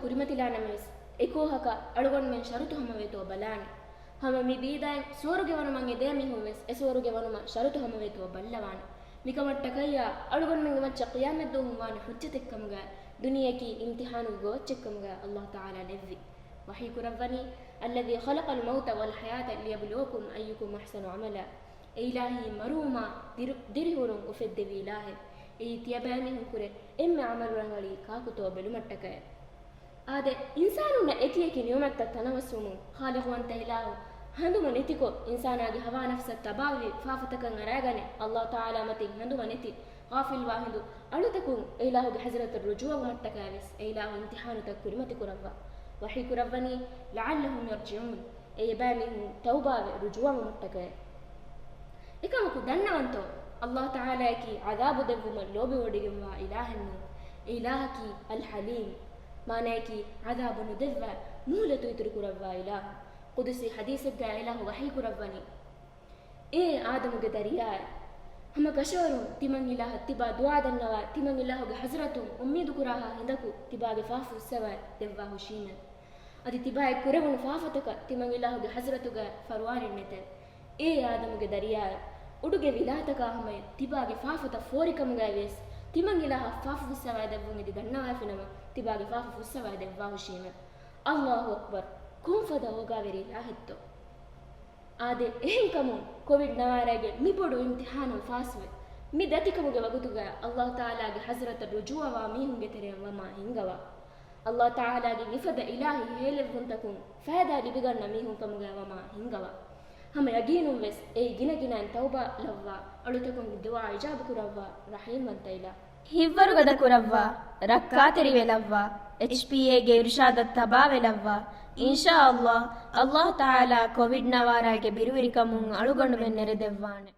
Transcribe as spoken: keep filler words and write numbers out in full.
ކުރިމަތިލާނަމަވެސް، އެކޯހަކަށް އަޅުގަނޑުމެން ޝަރުތު ހަމަވޭތޯ ބަލާނެ. ހަމަ މި ބީދާއިން ސުވަރުގެ ވަނުމަށް އެދޭ މީހުން ވެސް އެ ސުވަރުގެ ވަނުމަށް ޝަރުތު ހަމަވޭތޯ ބައްލަވާނެ. މިކަމަށްޓަކައްޔާ އަޅުގަނޑުމެންގެ މައްޗަށް ޤިޔާމަތްދުވަހުން ވާނެ ޙުއްޖަތެއްކަމުގަ ދުނިޔެއަކީ އިމްތިޙާނުގެ ގޯއްޗެއްކަމުގަ ﷲ ތަޢާލާ ލެއްވި. ވަޙީ ކުރައްވަނީ، الذي خلق الموت والحياة ليبلوكم أيكم أحسن عملا. އެ އިލާހީ މަރުވުމާ ދިރު-، ދިރިހުރުން އުފެއްދެވި އިލާހެއް. އެއީ ތިޔަބައިމީހުން ކުރެ އެންމެ ޢަމަލު ރަނގަޅީ ކާކުތޯ ބެލުމަށްޓަކައެ. އާދެ، އިންސާނުންނަށް އެކިއެކި ނިޢުމަތްތައް ތަނަވަސްވުމުން ޚާލިޤުވަންތަ އިލާހު ހަނދުމަ ނެތިކޮށް، އިންސާނާގެ ހަވާ ނަފްސަށް ތަބާވެވި ފާފަތަކަށް އަރާގަނެ، ﷲ ތަޢާލާ މަތިން ހަނދުމަ ނެތި، ޣާފިލްވާ ހިނދު އަޅުތަކުން އެ އިލާހުގެ ޙަޟްރަތަށް ރުޖޫޢަވުމަށްޓަކައި ވެސް އެ އިލާހު އިމްތިޙާނުތައް ކުރިމަތިކުރައްވާ. ވަޙީ ކުރައްވަނީ، لعلهم يرجعون، އެ އެބައިމީހުން ތައުބާވެ ރުޖޫޢަވުމަށްޓަކައި. އެކަމަކު ދަންނަވަންތޯ، ﷲ ތަޢާލާއަކީ ޢަޛާބު ދެއްވުމަށް ލޯބިވޮޑިގެންވާ އިލާހެއް ނޫން. އެ އިލާހަކީ އަލް ޙަލީމް، މާނަޔަކީ ޢަޛާބު ނުދެއްވާ، މުހުލަތު އިތުރުކުރައްވާ އިލާހު. ޤުދުސީ ޙަދީޘެއްގަ އިލާހު ވަޙީ ކުރައްވަނީ، އޭ އާދަމުގެ ދަރިޔާއޭ! ހަމަ ކަށަވަރުން ތިމަން އިލާހަށް ތިބާ ދުޢާ ދަންނަވާ، ތިމަން އިލާހުގެ ޙަޟްރަތުން އުއްމީދު ކުރާހާ ހިނދަކު ތިބާގެ ފާފަ ފުއްސަވާ ދެއްވާ ހުށީމެވެ. އަދި ތިބާއަށް ކުރެވުނު ފާފަތަކަށް ތިމަން އިލާހުގެ ޙަޟްރަތުގަ ފަރުވާރެއް ނެތެވެ. އޭ އާދަމުގެ ދަރިޔާއޭ! އުޑުގެ ވިލާތަކާ ހަމަޔަށް ތިބާގެ ފާފަތައް ފޯރިކަމުގައި ވިޔަސް، ތިމަން އިލާހަށް ފާފަ ފުއްސަވާ ދެއްވުން އެދި ދަންނަވާފިނަމަ، ތިބާގެ ފާފަ ފުއްސަވާ ދެއްވާ ހުށީމެވެ. ﷲ އަކްބަރު! ކޮންފަދަ އޯގާވެރި އިލާހެއްތޯ؟ އާދެ، އެހެންކަމުން ކޮވިޑް ނަވާރާގެ މި ބޮޑު އިމްތިޙާނުން ފާސްވެ، މި ދަތިކަމުގެ ވަގުތުގަ ﷲ ތަޢާލާގެ ޙަޟްރަތަށް ރުޖޫޢަވާ މީހުންގެ ތެރެއަށް ވަމާ ހިންގަވާ. ﷲ ތަޢާލާގެ މިފަދަ އިލާހީ ހޭލެއްވުންތަކުން ފައިދާ ލިބިގަންނަ މީހުންކަމުގައި ވަމާ ހިންގަވާ. ހަމަ ޔަގީނުންވެސް އެއީ ގިނަގިނައިން ތައުބާ ލައްވާ، އަޅުތަކުންގެ ދުޢާ އިޖާބަ ކުރައްވާ ރަޙީމްވަންތަ އިލާހު. ހިތްވަރުގަދަ ކުރައްވާ، ރައްކާތެރިވެލައްވާ، އެޗްޕީއޭގެ އިރުޝާދަށް ތަބާވެލައްވާ. އިންޝާﷲ، ﷲ ތަޢާލާ ކޮވިޑް ނަވާރާގެ ބިރުވެރިކަމުން އަޅުގަނޑުމެން ނެރެދެއްވާނެ.